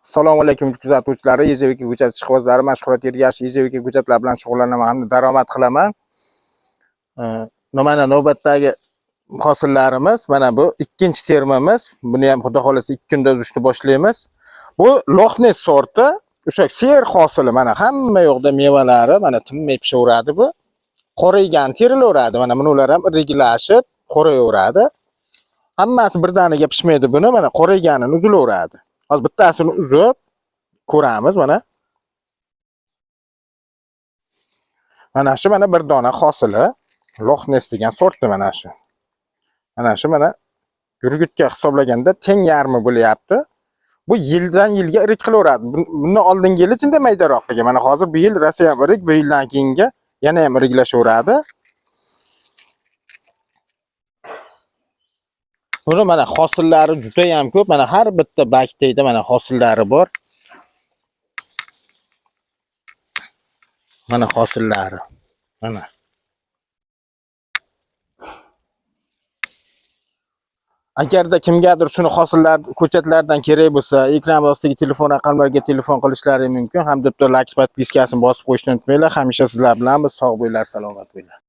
Assalomu alaykum kuzatuvchilari, Yejeviki ko'chat ishqibozlari, man Shuhrat Ergashev, Yejeviki ko'chatlar bilan shug'ullanaman hamda daromad qilaman. Mana navbatdagi hosillarimiz, mana bu ikkinchi termamiz. Buni ham xudo xolasa 2 kunda uzishni boshlaymiz. Bu Loxnes sorti, o'sha ser hosili, mana hamma yoqda mevalari, mana tinmay pishaveradi bu. Qoraygan terilaveradi, mana bular ham iriklashib qorayaveradi. Hammasi birdaniga pishmaydi buni, mana qorayganini uzilaveradi. Hozir bittasini uzib ko'ramiz mana. Mana shu mana bir dona hosili Loxnes degan sorti mana shu. Mana shu mana yurgutga hisoblaganda teng yarmi bo'lyapti. Bu yildan yilga irik qilaveradi. Bundan oldingi yili chindan maydaroq qilgan. Mana hozir bu yil rosa ham irik, bu yildan keyingi yana ham iriklashaveradi. Buni mana hosillari juda ham ko'p. Mana har bitta bakteyda mana hosillari bor. Mana hosillari. Mana. Agarda kimgadir shuni hosillar ko'chatlardan kerak bo'lsa, ekran ostidagi telefon raqamlariga telefon qilishlari mumkin. Hamda bitta like podpiskasini bosib qo'yishni unutmanglar. Hamisha sizlar bilanmiz. Sog' bo'linglar, salomat bo'linglar.